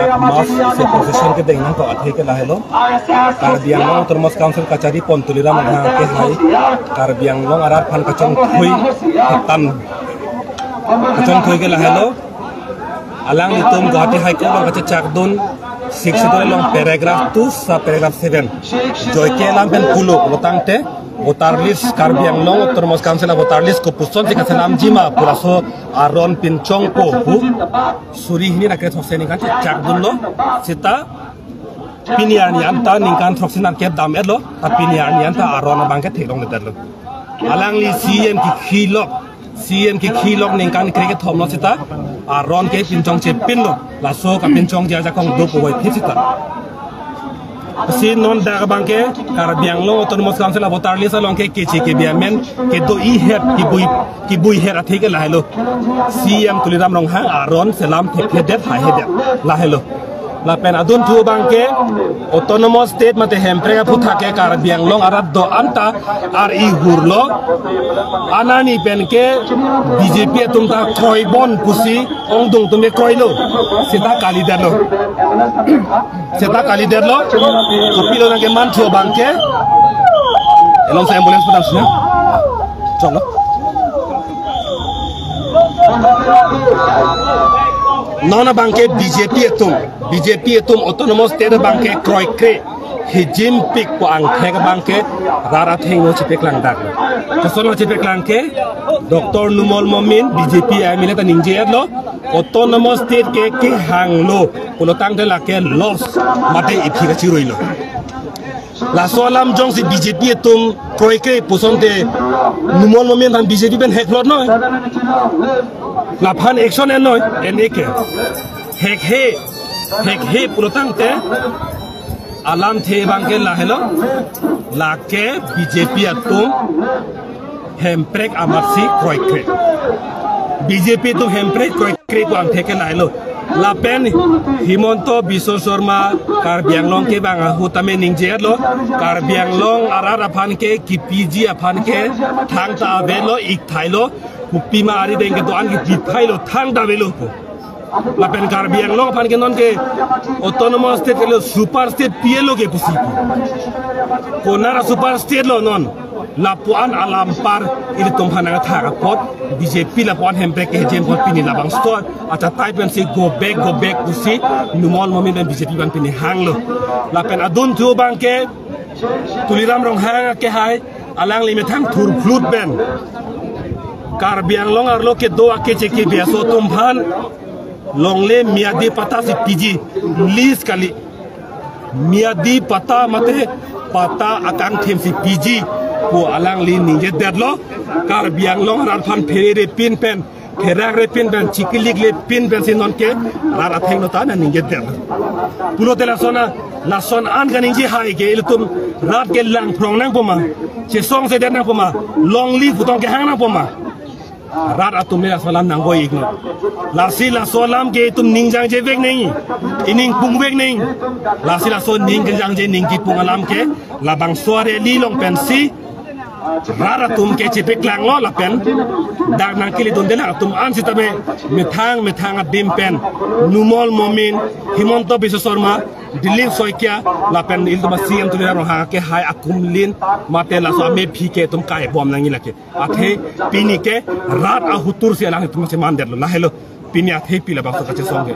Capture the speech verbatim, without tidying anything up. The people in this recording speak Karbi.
Mass procession kedeng nangkok athe ke lahelo. Karbi Anglong Autonomous Council kachari pon Tuliram Ronghang kehai Karbi Anglong arat aphan kachongthui hatan kachongthui ke lahelo. Alanglitum Guwahati High Court along kachechakdun Sixth Schedule along paragraph two sub paragraph seven. Joike alam pen pulo pulotangte voter list, Karbi Anglong Autonomous Council a voter list kopusonsi kaselamjima pu laso aron pinchongpo pu suri hini ra kre throksi aningkan chechakdunlo. Seta pini arni anta ningkan throksi nerkep dam-etlo, ta pini arni anta aron abangke theklongledetlo. Alangli C E M kekhilok, C E M kekhilok ningkan kre kethom lo seta aron ke pinchongchepinlo. Laso kapinchongji ajakong do puvoiphit seta. Si non dak abangke Karbi Anglong Autonomous Council a voter list along ke keche kebi amen kedo-ihet, kebui, kebuihet athe ke lahelo. C E M Tuliram Ronghang aron selam thekthedet haihedet lahelo. Lapen adunthu abangke Autonomous State mate Hemprek aphuthak ke Karbi Anglong arat do-an ta ar-i hurlo. Anani penke B J P atum ta kroibom pusi ongdung atum ke kroilo. Seta kalidetlo. Seta kalidetlo. Kopilo nangkeman thu abangke. Elongsi ambulance padam sini. Choklo. Non abangke B J P atum, B J P atum Autonomous State abangke kroikre, hijimpik pu angthek abangke rat athengno chepeklang dak. Kosonlo chepeklang ke, Doctor Numal Momin B J P M L A ta ningje-etlo, Autonomous State ke kehanglo pulotangte lake loss mate iphi kachiruilo. Laso alam jongsi B J P atum kroikre pusonte Numal Momin aphan B J P pen hek plot noi. Laphan action en noi, en-e ke. Hekhe, hekhe pulotangte alamthe abangke lahelo. Lake B J P atum Hemprek amatsi kroikre. B J P atum Hemprek kroikre pu angthek ke lahelo. Lapen Himanta Biswa Sarma Karbi Anglong kevang ahut tame ningje-etlo. Karbi Anglong arat aphan ke kepiji aphan ke thangta avelo, ikthailo. Kopima ari deng kedo-an kepithailo, thangta avelo pu. Lapen Karbi Anglong aphan ke nonke Autonomous State kali, super state pilo ke pusi pu. Konat a super state lo non. Lapu-an alam par ilitum aphan nangthak apot B J P lapu-an Hemprek kejem apot pini labangso achatai pensi go back, go back pusi Numal Momin pen B J P aphan pini hanglo. Lapen adunthu abangke Tuliram Ronghang kehai alangli methang thurphlut pen Karbi Anglong arlo kedo akeche kebi aso atum aphan longle miyadi patta si piji, lease kali. Miyadi patta mate patta akangthim si piji pu alangli ningjedetlo. Karbi Anglong arat aphan pherere pin pen, therakre pin pen, chikilikle pin pensi nonke rat athengno ta ningjedet. Pulote lason a, lason an kaningje hai ke ilitum rat ke langphrong nangpo ma, chesongsedet nangpo ma, long live pu tong kehang nangpo ma. Rat atum le laso alam nangvoi-iknon. Lasi laso alam ke itum ning jangjevek nangji, ining pungvek nangji. Lasi laso ning kejangje ning kepung alam ke labangso a-rally along pensi rat atum ke chepeklanglo lapen dak nangkele dunde lang atum an sitame methang methang adim pen Numal Momin, Himanta Biswa Sarma, Dilip Saikia lapen ilitum a-C E M Tuliram Ronghang kehai akumlin mate laso amephi ke itum kaibom nangji lake. Athe pini ke rat ahutur si alanglitum si mandetlo, lahelo. Pini athe pi labangso kachesong ke.